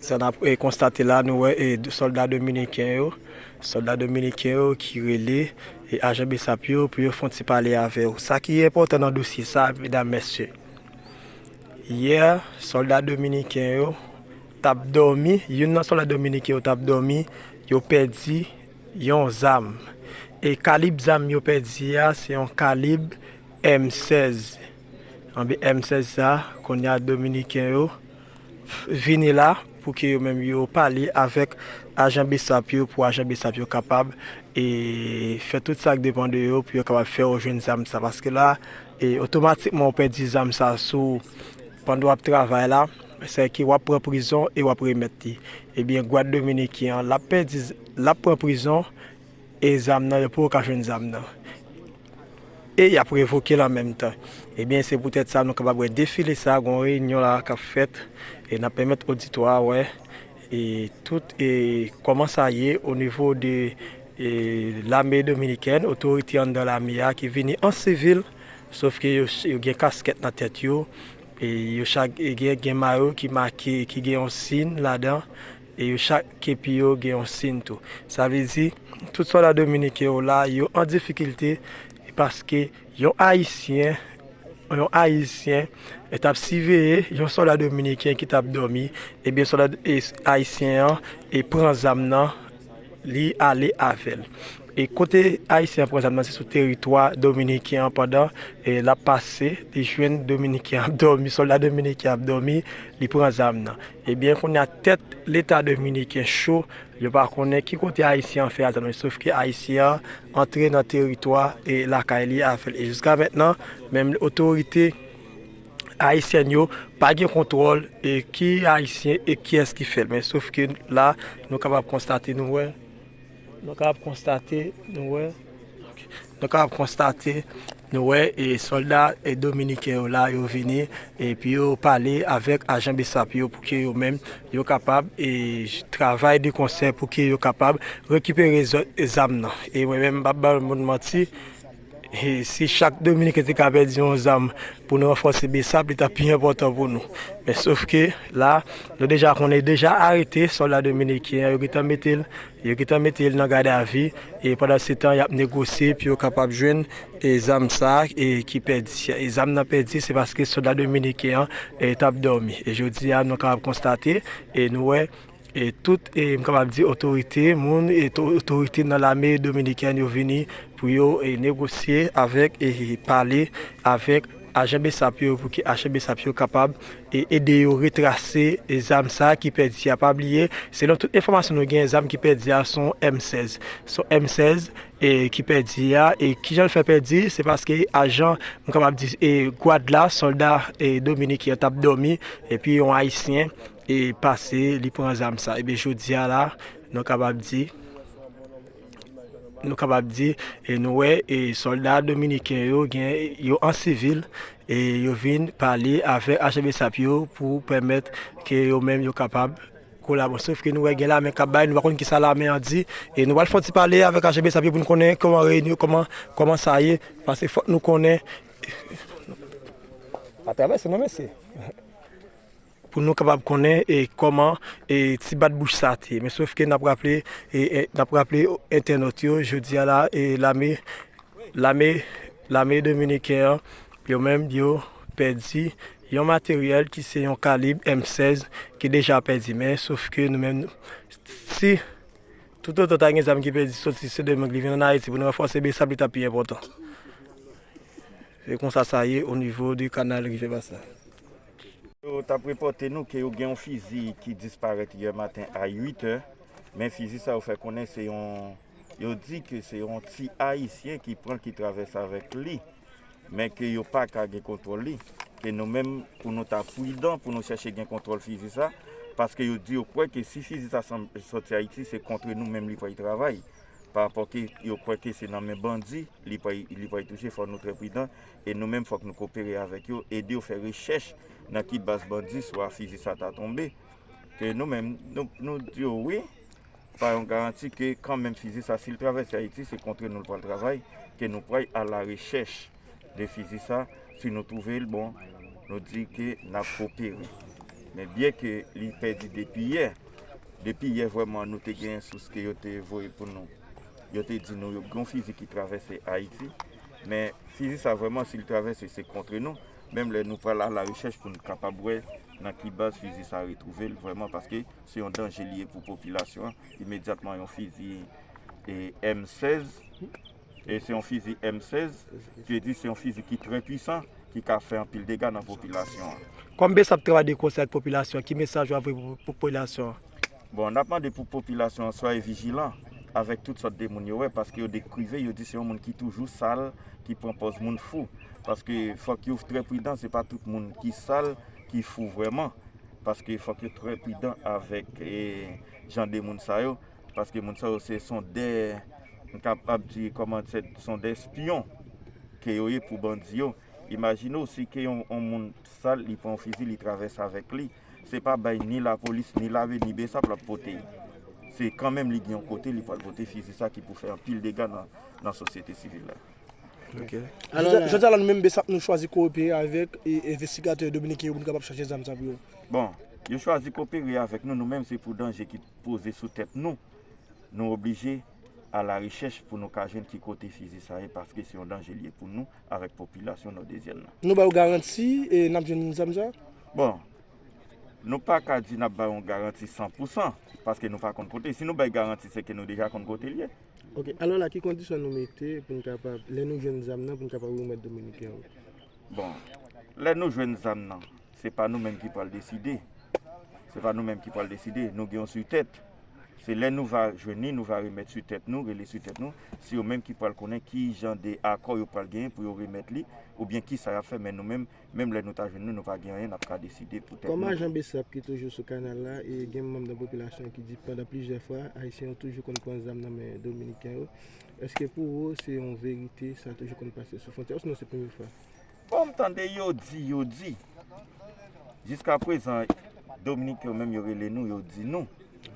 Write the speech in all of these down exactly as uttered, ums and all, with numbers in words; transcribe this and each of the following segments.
Sa n ap, e, konstate la, nou wè, e, sòlda dominiken yo, sòlda dominiken yo ki rele, e, ajan besap yo pou yo fè yon ti pale avè w. Sa ki enpòtan nan dosye sa, medam, mesye, yè, sòlda dominiken yo t ap dòmi, youn nan sòlda dominiken yo t ap dòmi, yo pèdi yon zam. E kalib zam yo pèdi a, se yon kalib M sèz. Anben M sèz sa, kounye a dominiken yo vini la pou ke yo menm yo pale avèk ajan besap yo, pou ajan besap yo kapab, e, fè tout sa k depann de yo pou yo kapab fè yo jwenn zam sa. Paske la, e, otomatikman ou pèdi zam sa sou pandan w ap travay la, se ke w ap pran prizon e w ap remèt li. Ebyen, gwad dominiken an, l ap pèdi, l ap pran prizon, e zam nan, yo poko ka jwenn zam nan. E y ap revoke l an menm tan. Ebyen, se poutèt sa nou kapab wè defile sa, gon reyinyon la k ap fèt, e n ap pèmèt oditwa a wè, e tout, e kòman sa ye o nivo de, e lame dominikèn, otorite anndan lame a ki vini an sivil, sof ke yo, yo gen kaskèt nan tèt yo, e yo chak, e gen, gen mayo ki make, ki gen yon siy ladan, e yo chak kepi yo gen yon siy tou. Sa vle di, tout sòlda dominiken yo la, yo an difikilte, paske yon Ayisyen, yon Ayisyen, e t ap siveye yon sòlda dominiken ki t ap dòmi, ebyen sòlda, e, Ayisyen an, e pran zam nan, li ale avè l. E kote Ayisyen an pran zam nan, se sou teritwa dominiken an, pandan, e, l ap pase, li jwenn dominiken an ap dòmi, sòlda dominiken an ap dòmi, li pran zam nan. Ebyen, kounye a tèt Leta dominiken cho, yo pa konnen ki kote Ayisyen an fè a zam nan, sof ke Ayisyen an antre nan teritwa, e, lakay li avè l. E jiska mentnan, menm otorite ayisyèn yo pa gen kontwòl, e, ki Ayisyen e kiyès ki fè l. Men sof ke la, nou kapab konstate, nou wè, nou kapab konstate, nou wè, nou kapab konstate, nou wè, e, sòlda, e, dominiken yo la, yo vini, epi yo pale avèk ajan besap yo pou ke yo menm, yo kapab, e, travay de konsè pou ke yo kapab rekipere zò-, e, zam nan. E mwen menm, m p ap ba moun manti, e si chak dominiken te ka pèdi yon zam pou nou ranfòse besap, li t ap pi enpòtan pou nou. Men sof ke la, nou deja konnen, deja arete sòlda dominiken an, yo gentan mete l, yo gentan mete l nan gadavi, e pandan se tan, y ap negosye pou yo kapab jwenn, e zam sa, e ki pèdi a. E zam nan pèdi, se paske sòlda dominiken an, e, t ap dòmi. E jodi a, nou kapab konstate, e nou wè, e tout, e m kapab di otorite, moun, e to-, otorite nan lame dominikèn yo vini pou yo, e, negosye avèk, e pale avèk ajan besap yo, pou ke ajan besap yo kapab, e, ede yo retrase, e, zam sa ki pèdi a. Pa bliye, selon tout enfòmasyon nou gen, zam ki pèdi a se yon M sèz. Se yon M sèz, e, ki pèdi a. E kijan l fè pèdi? Se paske ajan, m kapab di, e, gwad la, sòlda, e, dominiken an t ap dòmi, epi yon Ayisyen, e, pase, li pran zam sa. Ebyen, jodi a la, nou kapab di, nou kapab di, e, nou wè, e, sòlda dominiken yo gen, yo an sivil, e yo vin pale avèk ajan besap yo pou pèmèt ke yo menm yo kapab kolabore. Sof ke nou wè gen lame k ap bay, nou pa konn kisa lame an di, e nou pral fè yon ti pale avèk ajan besap yo pou nou konnen kòman reyinyon, kòman, kòman sa ye, paske fòk nou konnen, pa travèse non, mesye. Pou nou kapab konnen, e, kòman, e, ti bat bouch sa te ye. Men sof ke n ap raple, e, e, n ap raple entènot yo, jodi a la, e, lame, lame, lame dominiken an, yo menm, yo pèdi yon materyèl ki se yon kalib M sèz ki deja pèdi. Men sof ke nou menm, si toutotan ta gen zam ki pèdi soti Sendomeng, li vin ann Ayiti pou nou ranfòse besap, li t ap pi enpòtan. Se konsa sa ye o nivo de kanal Rivyè Bas la. Yo t ap repòte nou ke yo gen yon fizi ki disparèt yè maten a uit è, men fizi sa yo fè konnen se yon, yo di ke se yon ti Ayisyen ki pran l, ki travèse avèk li, men ke yo pa ka gen kontwòl li, ke nou menm, pou nou ta pridan, pou nou chèche gen kontwòl fizi sa, paske yo di yo kwè ke si fizi sa sanm-, sòti Ayiti, se kontre nou menm li pral travay. Pa rapò ke yo kwè ke se nan men bandi li pral, li pral touche, fò nou trè pridan, e nou menm fòk nou kopere avèk yo, ede yo fè rechèch nan ki baz bandi swa fizi sa ta tonbe. Ke nou menm, nou, nou di yo wi, pa yon garanti ke kanmenm fizi sa, si l travèse Ayiti, se kontre nou l pral travay, ke nou pral a la rechèch de fizi sa, si nou twouve l, bon, nou di ke n ap kopere. Men byen ke li pèdi depi yè, depi yè vrèman nou te gen sous ke yo te voye pou nou. Yo te di nou yo gen yon fizi ki travèse Ayiti, men fizi sa vrèman si l travèse se kontre nou. Menm lè nou pral a la rechèch pou n kapab wè nan ki baz fizi sa retwouve l vrèman, paske se yon danje li ye pou popilasyon an. Imedyatman yon fizi e M sèz, e se yon fizi M sèz, ki di se yon fizi ki trè pwisan, ki ka fè anpil dega nan popilasyon an. Kòm BSAP travay de konsè ak popilasyon, ki mesaj w ap voye pou, pou popilasyon an? Bon, n ap mande pou popilasyon an swaye vijilan avèk tout sòt de moun yo wè, paske yo dekrive, yo di se yon moun ki toujou sal, ki pran pòz moun fou. Paske fòk yo trè pridan, se pa tout moun ki sal, ki fou vrèman. Paske fòk yo trè pridan avèk e, jan de moun sa yo, paske moun sa yo se son de, m kapab di kòman se son de espyon ke yo ye pou bandi yo. Imajine w si ke yon, yon moun sal, li pran yon fizi, li travèse avèk li. Se pa bay ni lapolis, ni lame, ni BSAP l ap pote. Se kanmenm li gen yon kote, li pral pote fizi sa ki pou fè anpil dega nan, nan sosyete sivil la. Ok. Jodi a la, nou menm BSAP, nou chwazi kowopere avèk e, envestigatè dominiken yo pou nou kapab chache zam sa pou yo. Bon, yo chwazi kowopere avèk nou, nou menm se pou danje ki poze sou tèt nou. Nou oblije a la rechèch pou nou ka jwenn ki kote fizi sa ye, paske se yon danje li ye pou nou avèk popilasyon nòdezyèn nan. Nou ba yo garanti e n ap jwenn zam sa? Bon, nou pa ka di n ap ba yon garanti san pou san, paske nou pa konn kote. Si nou bay garanti, se ke nou deja konn kote l ye. Ok, alò la, ki kondisyon nou mete pou n kapab, lè nou jwenn zam nan, pou n kapab remèt dominiken yo? Bon, lè nou jwenn zam nan, se pa nou menm ki pral deside. Se pa nou menm ki pral deside. Nou gen yon sitèt. Se lè nou va jwenn li, nou va remèt sitèt nou, rele sitèt nou. Se yo menm ki pral konnen ki jan de akò yo pral genyen pou yo remèt li, oubyen ki sa y ap fè, men nou menm, menm lè nou ta jwenn nou, nou pa gen anyen n ap ka deside pou tèt nou. Kòm ajan BSAP ki toujou sou kanal la, e gen manm nan popilasyon ki di pandan plizyè fwa, Ayisyen yo toujou konn pran zam nan men Dominiken yo. Èske pou ou, se yon verite, sa toujou konn pase sou fwontyè, osnon se premye fwa? Bon, m tande yo di, yo di. Jiska prezan, Dominiken yo menm yo rele nou, yo di nou.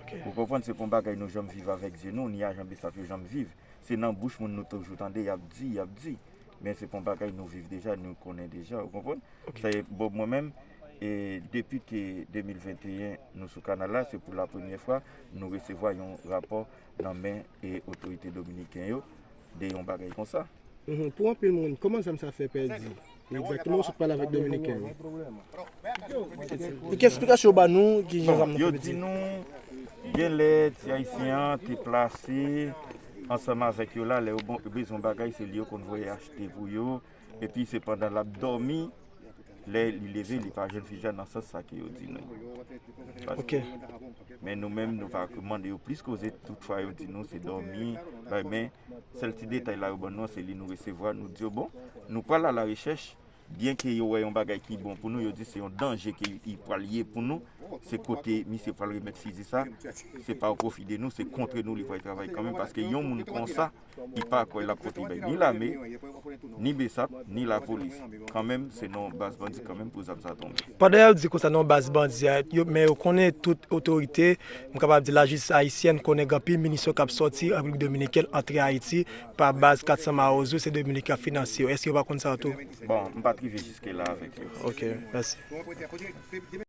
Ok. Ou konprann, se pa yon bagay nou janm viv avèk zye nou, ni ajan BSAP yo janm viv. Se nan bouch moun nou toujou tande, y ap di, y ap di. Men se pa yon bagay nou viv deja, nou konnen deja, ou konprann? Ok. Sa e, bon, mwen menm, e depi ke de mil venteyen nou sou kanal la, se pou la premyè fwa nou resevwa yon rapò nan men e otorite dominiken yo de yon bagay konsa. Mhm. Pou anpil moun, kòman zam sa fè pèdi? Egzakteman, ou sot pale avèk dominiken yo. E ki eksplikasyon yo ba nou, ki jan zam nan fè pèdi? Bon, yo di nou, gen lè ti ayisyen an te plase ansanm avèk yo la, lè yo bon, bezwen bagay, se li yo konn voye achte pou yo, epi se pandan l ap dòmi, lè li leve, li pa jwenn fizi a nan sans sa ke yo di nou. Paske, ok, men nou menm, nou pa mande yo plis koze, tout fwa yo di nou se dòmi, bay, men sèl ti detay la yo ban nou an, se li nou resevwa, nou di yo, bon, nou pral a la rechèch, byen ke yo wè yon bagay ki bon pou nou, yo di se yon danje ke li pral ye pou nou, se kote misye pral remèt fizi sa, se pa o pwofi de nou, se kontre nou li pral travay kanmenm, paske yon moun konsa, li pa kwè l ap pote bay ni lame, ni BSAP, ni lapolis. Kanmenm, se nan baz bandi kanmenm pou zam sa tonbe. Pandan y ap di konsa nan baz bandi a, yo, men yo konnen tout otorite, m kapab di lajistis ayisyèn konnen gen anpil minisyon k ap sòti Repiblik Dominikèn antre Ayiti pa baz kat san Mawozo, se Dominiken k ap finanse yo. Èske yo pa konn sa tou? Bon, m pa t rive jiske la avèk yo. Ok, mèsi.